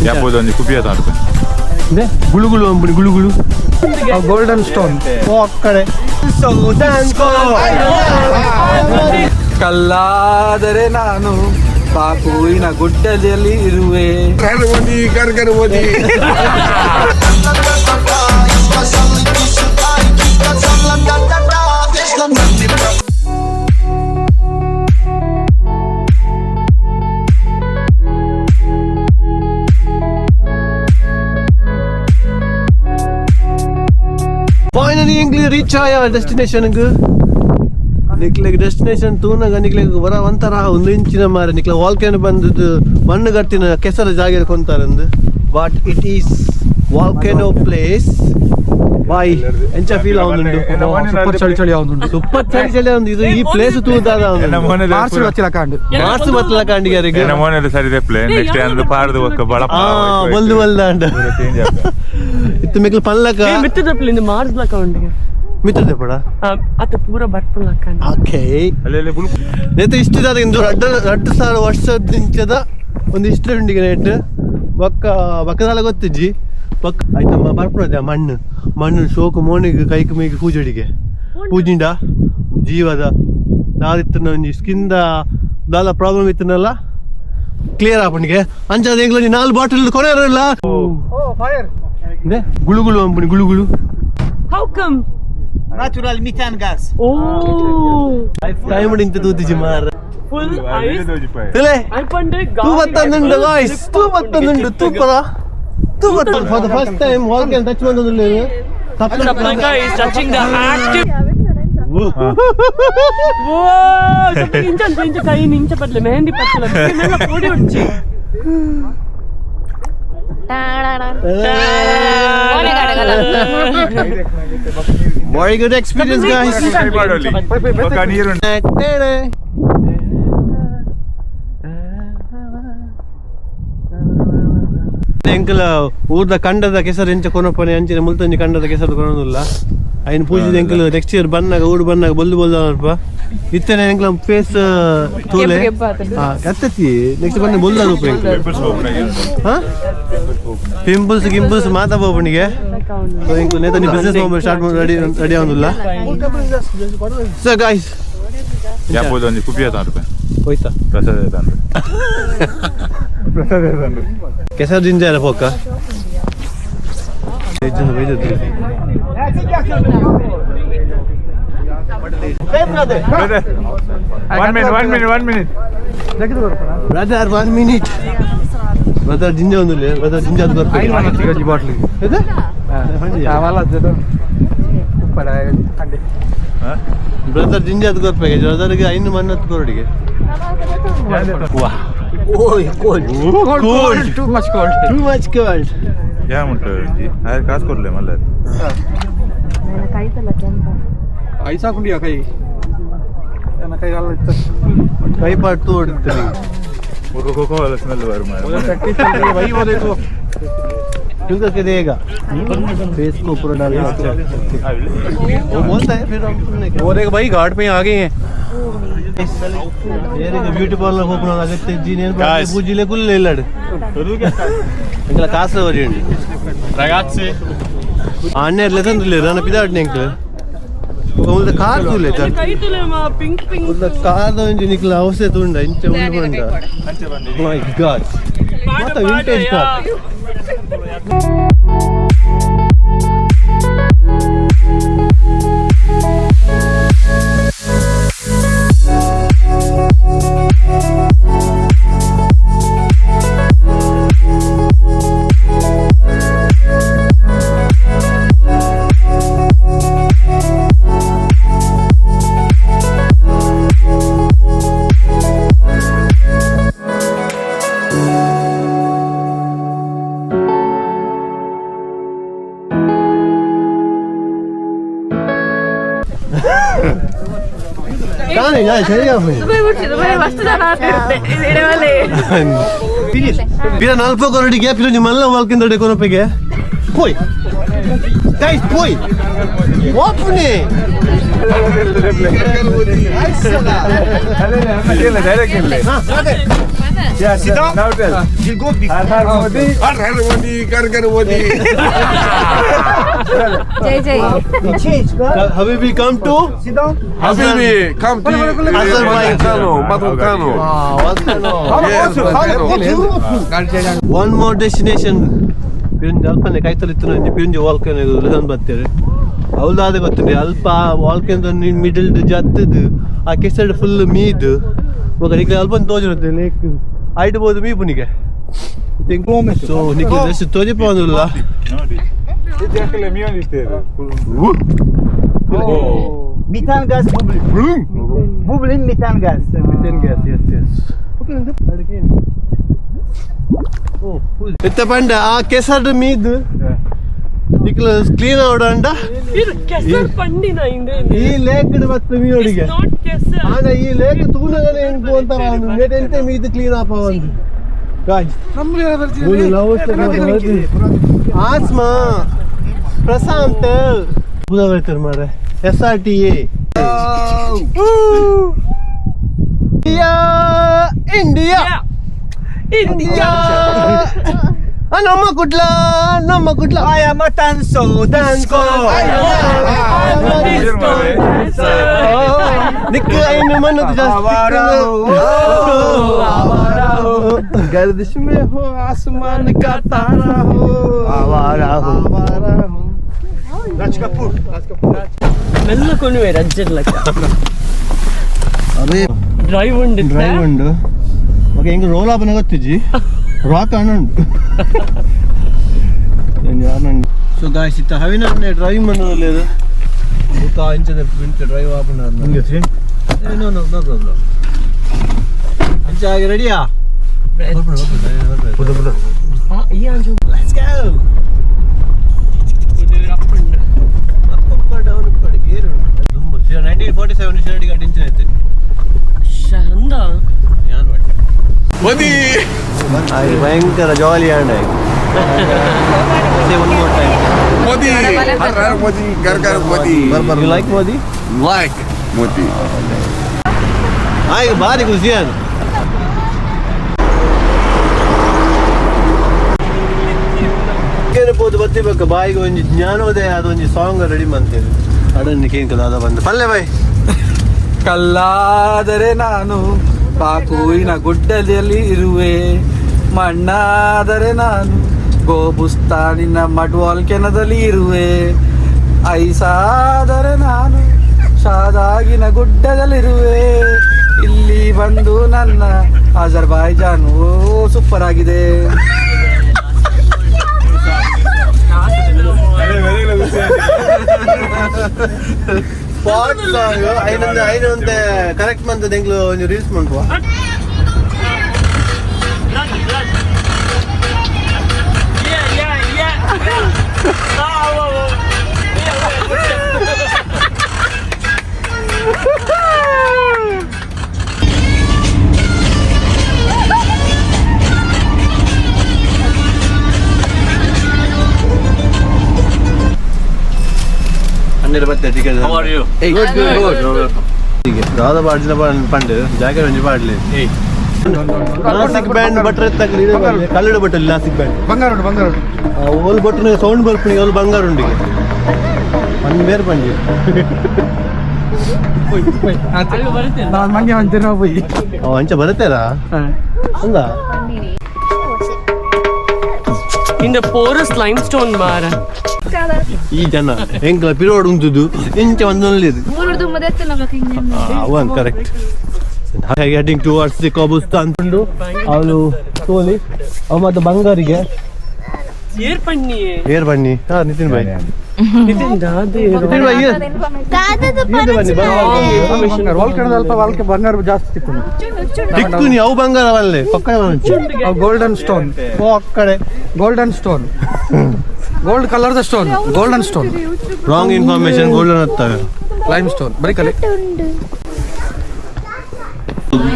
ಯಾಪೋದೊಂದು ಕುಪಿಯ ತಾಂಡು. ಗುಳುಗುಳು ಅಂಬುನಿ ಗುಳುಗುಳು. Golden stone. ಕಡೆ. ಕಲ್ಲಾದರೆ ನಾನು ಬಾಕುವಿನ ಗುಡ್ಡದಲ್ಲಿ ಇರುವೆ. ಫೈನಲಿ ಎಂಕ್ಲಿ ರೀಚ್ ಆಯ ಡೆಸ್ಟಿನೇಷನ್. ನಿಕ್ಲೆಗ್ ಡೆಸ್ಟಿನೇಷನ್ ತೂನಗ ನಿಕ್ಲೆಗ್ ಬರ ಒಂಥರ ಒಂದು ಇಂಚಿನ ಮಾರೆ ನಿಕ್ಲೆ ವಾಲ್ಕೆನೋ ಬಂದದ್ದು ಮಣ್ಣು ಗಟ್ಟಿನ ಕೆಸರ ಜಾಗ ಕೊಂತಾರಂದು. But it is volcano place. Boy, ಎಂಚ ಫೀಲ್ ಆವೊಂದುಂಡು? ಸೂಪರ್ ಚಳಿ ಚಳಿ ಆವೊಂದುಂಡು. ಸೂಪರ್ ಚಳಿ ಚಳಿ ಒಂದು ಇದು ಈ ಪ್ಲೇಸ್ ತೂದಾದ. ಮಾರ್ಸ್ ಬತ್ತಿಲ ಕಾಂಡು. ಮಾರ್ಸ್ ಬತ್ತಲ ಕಾಂಡಿಗಾರಿಗೆ. ಎನ್ನ ಮೋನೆದ ಸರಿ ದೆಪ್ಲೆ ನೆಕ್ಸ್ಟ್ ಅಂದ್ ಪಾರ್ದು ಒಕ್ಕ ಬಳಪ. ಆ ಬಲ್ದು ಬಲ್ದಾಂಡ ಇತ್ತು ಮೆಕ್ಲು ಪಲ್ಲಕ. ಮಿತ್ತದಪ್ಲಿಂದ ಮಾರ್ಸ್ ಲಕ ಉಂಡಿಗೆ. ಮಿತ್ರದೆ ಪಡ. ಅತ ಪೂರ ಬರ್ಪುಲ ಕಂಡ. ಓಕೆ. ಅಲ್ಲಿ ಬುಲ್. ನೇತ ಇಷ್ಟು ದಾದ ಇಂದು ರಡ್ಡ 2000 ವರ್ಷದಿಂಚದ ಒಂದು ಹಿಸ್ಟ್ರಿ ಉಂಡಿಗೆ ನೇಟ್ ಬೊಕ್ಕ ಬಕ್ಕದಾಲ ಗೊತ್ತಿಜ್ಜಿ ಬೊಕ್ಕ ಆಯ್ತಮ್ಮ ಬರ್ಪುನದೆ. ಮಣ್ಣು ಮಣ್ಣು ಶೋಕು ಮೋನಿಗೆ ಕೈಕ್ ಮೈಗೆ ಪೂಜಡಿಗೆ ಪೂಜಿಂಡ ಜೀವದ ದಾದಿತ್ತನ ಒಂಜಿ ಸ್ಕಿನ್ ದಾಲ ಪ್ರಾಬ್ಲಮ್ ಇತ್ತನಲ್ಲ ಕ್ಲಿಯರ್ ಆಪಣಿಗೆ. ಅಂಚಾದ ಎಂಗ್ಲ ನಾಲ್ bottle ಕೊನೆಯಲ್ಲ ಗುಳುಗುಳು ಅಂಬುನಿ ಗುಳುಗುಳು. How come? Natural methane gas. Oh. Time ಇಂತ ತೂತಿಜಿ ಮಾರ. Full ice. ತಿಲೆ. I ಪಂಡೆ. ತೂ ಬತ್ತಂದುಂಡು ಗಾಯ್ಸ್, ತೂ ಬತ್ತಂದುಂಡು, ತೂಪರ ತೂ ಬತ್ತ. For the first time volcano touch ಬಂದದ್ದು. Sapnaka is touching the active. Whoa! Sapnaka ಇಂಚ ಇಂಚ ಇಂಚ ಕೈ ಇಂಚ ಪತ್ಲೆ ಮೆಹಂದಿ ಪತ್ಲೆ ಮೆಲ್ಲ ಪೋಡಿ ಉಡ್ಚಿ. Very good experience, guys. ಬೊಕ್ಕ ನೀರುಂಡು. ಎಂಕಲ ಊರ್ದ ಕಂಡದ ಕೆಸರು ಎಂಚ ಕೊನಪನೆ ಅಂಚಿನ ಮುಲ್ತಂಜಿ ಕಂಡದ ಕೆಸರು ಕೊನೊಂದುಲ್ಲ. ಐನ್ ಪೂಜಿದ ಎಂಕಲ್ ನೆಕ್ಸ್ಟ್ ಇಯರ್ ಬನ್ನಾಗ ಊರು ಬನ್ನಾಗ ಬೊಲ್ದು ಬೊಲ್ದು ಅಲ್ಪ ಇತ್ತನೆ ಎಂಕಲ ಫೇಸ್ ತೂಲೆ. ಹಾ, ಕತ್ತತಿ ನೆಕ್ಸ್ಟ್ ಬನ್ನ ಬೊಲ್ದು ಅಲ್ಪ ಎಂಕಲ್. ಪಿಂಪಲ್ಸ್ ಹೋಗ್ಬಿಡ. ಹಾ, ಪಿಂಪಲ್ಸ್ ಗಿಂಪಲ್ಸ್ ಮಾತಾ ಬೋಪಣಿಗೆ. ಸೊ ಎಂಕಲ್ ನೇತನಿ ಬಿಸ್ನೆಸ್ ಸ್ಟಾರ್ಟ್ ರೆಡಿ ರೆಡಿ ಆವೊಂದುಲ್ಲ. ಸೊ ಗಾಯ್ಸ್. ಯಾಪೋದೊಂದು ಕುಪಿಯ ತಾಂಡು. ಹೋಯ್ತಾ. ಪ್ರಸಾದ ತಾಂಡು, ಪ್ರಸಾದ ತಾಂಡು. ಕೆಸರು ಜಿಂಜಾರ ಪೋಕ. One minute, one minute, one minute. Brother, one minute brother. ಜಿಂಜ ಒಂದು ಬ್ರದರ್, ಜಿಂಜ ಅದು ಬರ್ತಾರೆ. ಬಾಟ್ಲಿ. ಬ್ರದರ್ ಜಿಂಜ ಅದು ಕೊರ್ಪೆ ಬ್ರದರ್ಗೆ ಐನು ಮಣ್ಣತ್ತು ಕೊರಡಿಗೆ. Cold. Too much cold. Too much cold. ಯಾ ಉಂಟು ಆಯ್ತು, ಕಾಸು ಕೊಡ್ಲೆ ಮಲ್ಲ. ಐಸ್ ಹಾಕೊಂಡಿಯಾ ಕೈ? ನನ್ನ ಕೈ ಅಲ್ಲ. ಕೈ ಪಾಟು ಹೊಡಿತೀನಿ. ಕೋಕೋ ಸ್ಮೆಲ್ ಬರು. भाई, वो देखो. क्यों देगा फेस को ऊपर डालना वो बोलता है, फिर हम सुनने. वो देख भाई, घाट पे आ गए हैं. ಬ್ಯೂಟಿ ಪಾರ್ಲರ್ ಹೋಗೋಣ ಅಗತ್ಯ ಇಜ್ಜಿ ನೇನು. Guys. ಪೂಜಿಲೆ ಕುಲ್ಲ ಇಲ್ಲಡು ಎಂಕಲ ಕಾಸು ವರಿಯುಂಡು. Ragazzi. ಅಣ್ಣೆ ಲೆಸಂದಿಲ್ಲ ನನ್ನ ಪಿದಾಡ್ನೆ ಎಂಕಲ್ ಮುಲ್ದ ಕಾರ್ ತೂಲೆ. ಕೈ ತುಲೆ ಮಾ ಪಿಂಕ್ ಪಿಂಕ್. ಮುಲ್ದ ಕಾರ್ ಒಂಜಿ ನಿಕ್ಲ ಅವಸ್ಥೆ ತುಂಡ ಇಂಚ ಉಂಡು ಬಂಡ. My God, what a vintage car. ತಾನೇ ಯಾ ಸರಿ ಆಫೆ. ಪಿರ ನಲ್ಪ ಕೊರಡಿಗೆ ಪಿರ ನಿಮ್ಮಲ್ಲ ವಾಲ್ಕಿಂದ ಕೊನಪೆಗೆ ಪೋಯ್ ಗೈಸ್ ಪೋಯ್ ಓಪನೆ. ಡೈರೆಕ್ಟ್ ಇಲ್ಲ. Sit down. Now tell. You go before. Har Har Modi. Har Har Modi, Ghar Ghar Modi. Jai Jai. Change. Habibi come to Sit down. Habibi, come to Azerbaijan. Volcano, Volcano. Yes, volcano. One more destination. ಪಿರಂಜಿ ಅಲ್ಪನೆ ಕೈತಲಿತ್ತು ನಂಜಿ ಪಿರಂಜಿ walk-in ಲಹನ್ ಬತ್ತೇರು ಅವಳದಾದ ಗೊತ್ತುಂಡಿ ಅಲ್ಪ walk-in middle ಜತ್ತದು ಆ ಕೆಸರು full ಮೀದು ಬೊಕ ನಿಕ್ಲೆ ಅಲ್ಪ ತೋಜಿರುತ್ತೆ lake ಆಯ್ತು ಮೀ ಪುನಿಗೆ ಸೊ ನಿಕ್ಲೆ ಜಸ್ಟ್ ತೋಜಿಪೋದುಲ್ಲ. ನೋಡಿ. ಇದು ಯಾಕಲ್ಲ ಮೀ ಒಂದಿಷ್ಟೇ. Methane gas bubbling. Bubbling methane gas. Methane gas, yes, yes. ಇತ್ತ ಪಂಡ ಆ ಕೆಸರು ಮೀದು ನಿಕ್ಲ ಕ್ಲೀನ್ ಆವಡಂಡ. ಇದು ಕೆಸರು ಪಂಡಿನ ಹಿಂದೆ. ಈ ಲೇಕ್ ಮತ್ತೆ ಮೀನೋಡಿಗೆ not ಕೆಸರು. ಆಂಡ ಈ ಲೇಕ್ ತೂನಗನೆ ಎಂಕು ಅಂತಾರ ನೆಟ್ ಎಂತೆ ಮೀದು ಕ್ಲೀನ್ ಆಪ ಒಂದು ಗಾಯ್ಸ್. ಆಸ್ಮಾ ಪ್ರಶಾಂತ್ ಪೂಜಾ ಬರ್ತಾರೆ ಮಾರೆ S R T A India India ನಮ್ಮ ಕುಡ್ಲ ನಮ್ಮ Kudla. I am a dancer. Disco. Nick ಐನು ಮನ್ನದು ಜಾಸ್ತಿ. गर्दिश में हो आसमान का तारा हो ಆವಾರಾ ಹೋ. आवारा हो. Raj Kapoor. ಮೆಲ್ಲ ಕೊನುವೆ ರಜ್ಜರ್ಲಕ್ಕ. ಅದೇ. ಡ್ರೈವ್ ಉಂಡು. ಡ್ರೈವ್ ಉಂಡು ಓಕೆ ಹಿಂಗೆ ರೋಲ್ ಆಪನ ಗೊತ್ತಿಜ್ಜಿ ರಾಕ್ ಆನ್ ಉಂಡು. ಸೊ ಗಾಯ್ಸ್ ಇತ್ತ ಹವಿನ ಡ್ರೈವ್ ಮಾಡೋದು ಬುಕ್ಕ ಇಂಚದ ಇಂಚ drive ಆಪನ. No no no problem. ಅಂಚ ಹಾಗೆ ರೆಡಿಯಾ? Let's go. Up down up gear ಉಂಟು ತುಂಬ. 1947 ಶಿರಡಿ ಘಾಟ್ ಇಂಚಿನ ಐತೆ. ಚಂದ. ಯಾನ್ ಬಟ್ಟೆ Modi. ಭಯಂಕರ ಜಾಲಿ and say one more time. Modi. Har Har Modi, Ghar Ghar Modi. You like Modi? Like Modi. ಆಯ್ತು ಭಾರಿ ಖುಷಿ ಅದು. ಪೋದು ಬತ್ತಿಬೇಕು ಬಾಯಿಗೆ ಒಂಜಿ ಜ್ಞಾನೋದಯ ಅದು ಒಂಜಿ ಸಾಂಗ್ ರೆಡಿ ಮಂತೇವೆ ಅಡನ್ನು ಕೇಂಕ ದಾದ ಬಂದು ಪಲ್ಲೆ ಬಾಯ್. ಕಲ್ಲಾದರೆ ನಾನು ಬಾಕುವಿನ ಗುಡ್ಡದಲ್ಲಿ ಇರುವೆ, ಮಣ್ಣಾದರೆ ನಾನು ಗೋಬುಸ್ತಾನಿನ ಮಡ್ವಾಲ್ಕೆನದಲ್ಲಿ ಇರುವೆ, ಐಸಾದರೆ ನಾನು ಶಾದಾಗಿನ ಗುಡ್ಡದಲ್ಲಿರುವೆ. ಇಲ್ಲಿ ಬಂದು ನನ್ನ ಅಜರ್ಬೈಜಾನ್ ಓ ಸೂಪರ್ ಆಗಿದೆ. ಪಾಟ್ ಸಾಂಗ್ ಐನೊಂದು ಐನೊಂದು ಕರೆಕ್ಟ್ ಮಂತದ ಎಂಗ್ಲು ಒಂಜಿ reels ಮನ್ಪುವ. Yeah, yeah, yeah. Ah, whoa, whoa. Yeah, yeah. ಹನ್ನೆರಡು ಬತ್ತೆ ticket. How are you? Good good good. ದಾದ ಪಾಡ್ಜಿನ ಪಂಡು ಜಾಕೆಟ್ ಒಂಜಿ ಪಾಡ್ಲಿ ನಾಸಿಕ್ ಬ್ಯಾಂಡ್ ಬಟ್ರೆ ತಗ್ಲಿ ಕಲ್ಲಡ ಬಟ್ಟಲ್ಲಿ ನಾಸಿಕ್ ಬ್ಯಾಂಡ್. ಬಂಗಾರ ಉಂಟು, ಬಂಗಾರ ಉಂಟು. ಓಲ್ ಬಟ್ಟನೆ ಸೌಂಡ್ ಬರ್ಪುನಿ ಓಲ್ ಬಂಗಾರ ಉಂಡಿಗೆ ಪಂಡ್ ಬೇರೆ ಪಂಡಿ. ಅಲ್ಲಿ ಬರುತ್ತೆ. ನಾನು ಮಂಗೆ ಮಂತಿನ ಪೋಯಿ. ಅವ ಅಂಚ ಬರುತ್ತೇರಾ ಅಂದ. In the porous limestone bar. ಈ ಜನ ಎಂಕ್ಲ ಪಿರೋಡ್ ಉಂಟುದು ಇಂಚ ಒಂದೊಂದು. ಮೂರು ಮದತ್ತು ನಮಗೆ. One correct. Heading towards the Qobustan ಉಂಡು ಅವಳು ಸೋಲಿ ಅವ ಮತ್ತೆ ಬಂಗಾರಿಗೆ. ಏರ್ ಪಣ್ಣಿ. ಏರ್ ಬನ್ನಿ ಹಾ ನಿತಿನ್ ಭಾಯ್. ನಿತಿನ್ ದಾದೆ. ನಿತಿನ್ ಭಾಯ್ ಏರ್ ಏರ್ ಬನ್ನಿ ಬಂಗಾರ. ವಾಲ್ಕಣದ ಅಲ್ಪ ವಾಲ್ಕೆ ಬಂಗಾರ ಜಾಸ್ತಿ ತಿಕ್ಕೊಂಡು. ದಿಕ್ಕು ಅವು ಬಂಗಾರ ವಲ್ಲೆ ಪಕ್ಕಡೆ ಗೋಲ್ಡನ್ ಸ್ಟೋನ್. ಪಕ್ಕಡೆ. Golden stone, gold colour the stone, golden stone. Wrong information golden ಹತ್ತವೆ. Lime stone ಬರೀ ಕಲೆ.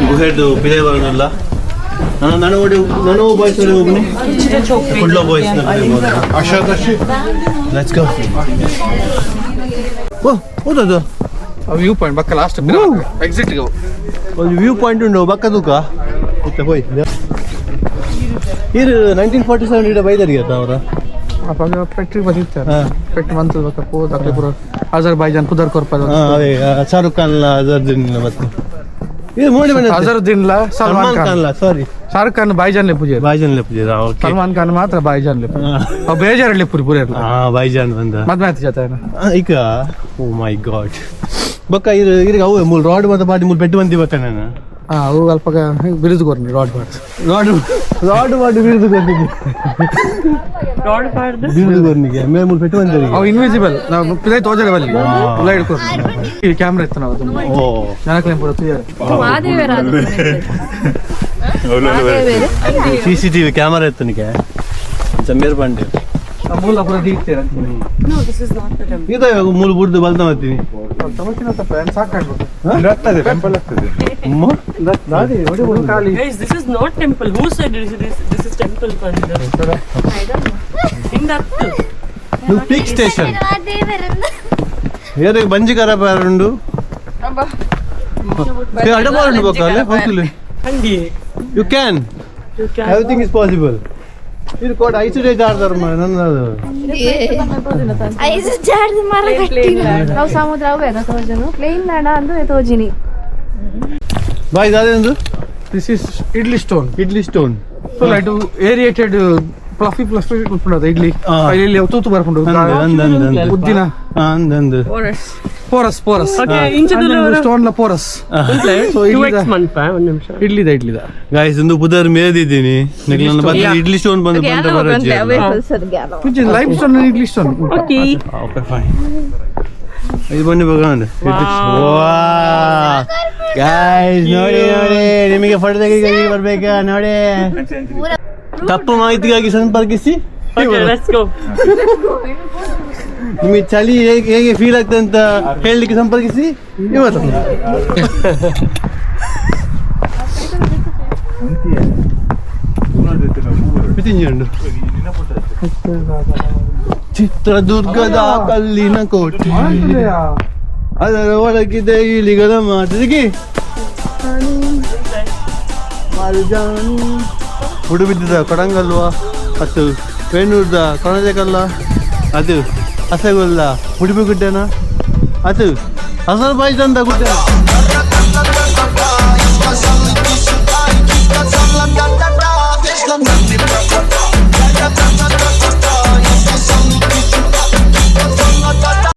ಗುಹೆಡ್ ಪಿಲೆ ಬರೋದಿಲ್ಲ ನಾನು ನಾನು ಓಡಿ ನಾನು ಬಾಯ್ಸ್ ಒಬ್ಬನಿ ಕುಡ್ಲ boys. Let's go. ಓ ಹೌದದು. ವ್ಯೂ ಪಾಯಿಂಟ್ ಬಕ್ಕ ಲಾಸ್ಟ್ ಎಕ್ಸಿಟ್. ಒಂದು ವ್ಯೂ ಪಾಯಿಂಟ್ ಉಂಟು ಬಕ್ಕ ತೂಕ ಇತ್ತ ಹೋಯ್. ಇರು 1947 ಇಡ ಬೈದರಿಗೆ ಅವರ. ಅವಾಗ ಫ್ಯಾಕ್ಟ್ರಿ ಬಂದಿತ್ತಾರೆ. ಫ್ಯಾಕ್ಟ್ರಿ ಮಂತದ ಬಕ್ಕ ಪೋದ ಅಕ್ಲೆ ಪೂರ ಅಜರ್ಬೈಜಾನ್ ಪುದರ್ ಕೊರ್ಪದ. ಅವೇ ಶಾರುಖ್ ಖಾನ್ ಅಜರುದ್ದೀನ್ ಮತ್ತೆ ಇದು ಮೋಡಿ ಬಂದ. ಅಜರುದ್ದೀನ್ ಲ ಸಲ್ಮಾನ್ ಸಲ್ಮಾನ್ ಖಾನ್ ಖಾನ್. ಸಾರಿ. ಶಾರುಖ್ ಖಾನ್ ಬಾಯ್ಜಾನ್ ಲೆಪ್ಪುಜೆ. ಭಾಯ್ಜಾನ್ ಲೆಪ್ಪುಜೆರಾ? ಓಕೆ. ಸಲ್ಮಾನ್ ಖಾನ್ ಮಾತ್ರ ಬಾಯ್ಜಾನ್ ಲೆಪ್ಪು. ಅವ್ ಬೇಜಾರ್ ಲೆಪ್ಪುರಿ ಪೂರ. ಭಾಯ್ಜಾನ್ ಬಂದ. ಮದ್ವೆ ಆಯ್ತು ಜೊತೆ. ಈಗ ಓ ಮೈ ಗಾಡ್, ಬೊಕ್ಕ ಇರು ಇರಿಗೆ ಅವು ಮೂಲು ರಾಡ್ ಮತ್ತೆ ಪಾಡಿ ಮೂಲು ಬೆಡ್ ಬಂದಿ ಬಕ್ಕ ನಾನು. ಹಾ, ಅವು ಅಲ್ಪ ಬಿರುದು ಕೊರ್ನಿ ರಾಡ್ ಬಾರ್ಡ್. ರಾಡ್ ರಾಡ್ ಮಾಡಿ ಬಿರುದು ಕೊರ್ನಿಗೆ. ರಾಡ್ ಪಾಡ್ದು. ಬಿರುದು ಕೊರ್ನಿಗೆ ಮೇಲೆ ಮೂಲು ಪೆಟ್ಟು ಬಂದಿರಿಗೆ. ಅವು ಇನ್ವಿಸಿಬಲ್, ನಾವು ಪಿಲೈ ತೋಜರೆ ಬಲ್ಲಿ ಲೈಟ್ ಕೊರ್ನಿ. ಈ ಕ್ಯಾಮ್ರಾ ಇತ್ತು ನಾವು. ಓ. ಜನಕ್ಲೆ ಪೂರ ತುಯ್ಯರೆ. ಸಿಸಿಟಿವಿ ಕ್ಯಾಮರಾ ಇತ್ತು ಜಮೀರ್ ಬಂಡೆ. ಮೂಲ ಪೂರ ದೀಕ್ತೇನೆ. No, this is not the temple. ಇದು ಇವಾಗ ಮೂಲು ಬುಡ್ದು ಬಲ್ತ ಮಾಡ್ತೀನಿ. ತಮಕಿನ ತಪ್ಪ ಸಾಕಾಗ್ಬೇಕು. ಆಗ್ತದೆ, ಟೆಂಪಲ್ ಆಗ್ತದೆ. ಖಾಲಿ. Guys, this is not temple. Who said this is temple? In that peak station ಏರಿಗೆ ಬಂಜಿ ಕರಪ ಉಂಡು ಅಡಬಾರುಂಡು ಬೊಕ್ಕ ಅಲ್ಲೇ ಹೋಗ್ತಿಲ್ಲ. Handi. You can. You can. Everything is possible. ಇದು ಕೋಟ ಐಸು ಡೇ ಜಾಡ್ದಾರ ನನ್ನ. ಐಸ್ ಜಾಡ್ದು ಮರ ಕಟ್ಟಿನ ನಾವು ಸಮುದ್ರ ಅವೇ ತೋಜನು ಪ್ಲೇನ್ ನಾಡ ಅಂದು ತೋಜಿನಿ. ಬಾಯ್, ಅದೇನು? This is idli stone. Idli stone. So like aerated fluffy fluffy ಉಂಟು ಇಡ್ಲಿ. ಆ. ಇಲ್ಲಿ ತೂತು ಬರ್ಕೊಂಡು. ಅಂದ್ ಅಂದ್ ಅಂದ್ ಅಂದ್. ಉದ್ದಿನ. ಅಂದ್ ಅಂದ್. ಪೋರಸ್ ಪೋರಸ್. ಓಕೆ, ಇಂಚದಲ್ಲ. ಸ್ಟೋನ್ ಲ ಪೋರಸ್. ಸೊ 2x ಮನ್ಪ ಒಂದ್ ನಿಮಿಷ. ಇಡ್ಲಿದ ಇಡ್ಲಿದ. ಗಾಯ್ಸ್, ಒಂದು ಪುದರ್ ಮೇದಿದ್ದೀನಿ ನಿಗ್ಲನ್ನ ಬಂದು ಇಡ್ಲಿ ಸ್ಟೋನ್ ಬಂದು ಬಂದ ಬರೋಜಿ. Lime stone, idli stone. Okay. Okay, fine. ಇದು ಬನ್ನಿ ಬಗಂಡ್. ಗಾಯ್ಸ್, ನೋಡಿ ನೋಡಿ, ನಿಮಗೆ ಫೋಟೋ ತೆಗಿಗಾಗಿ ಬರ್ಬೇಕಾ ನೋಡಿ. ತಪ್ಪು ಮಾಹಿತಿಗಾಗಿ ಸಂಪರ್ಕಿಸಿ. Okay, let's go. ನಿಮಗೆ ಚಳಿ ಹೇಗೆ ಹೇಗೆ ಫೀಲ್ ಆಗ್ತದೆ ಅಂತ ಹೇಳಲಿಕ್ಕೆ ಸಂಪರ್ಕಿಸಿ ಇವತ್ತು. ಪಿತಿಂಜಿ ಉಂಡು ಚಿತ್ರದುರ್ಗದ ಕಲ್ಲಿನ ಕೋಟೆ, ಅದರ ಒಳಗಿದೆ ಇಲಿಗಳ ಮಾತಿಗೆ. ಉಡುಬಿದ್ದ ಕೊಡಂಗಲ್ವ ಮತ್ತು ವೇಣೂರ್ದ ಕೊಣಜಕಲ್ಲ, ಅದು ಹಸಗುಲ್ಲ ಉಡುಪಿ ಗುಡ್ಡನ, ಅದು ಅಜರ್ಬೈಜಾನ್ದ ಗುಡ್ಡ.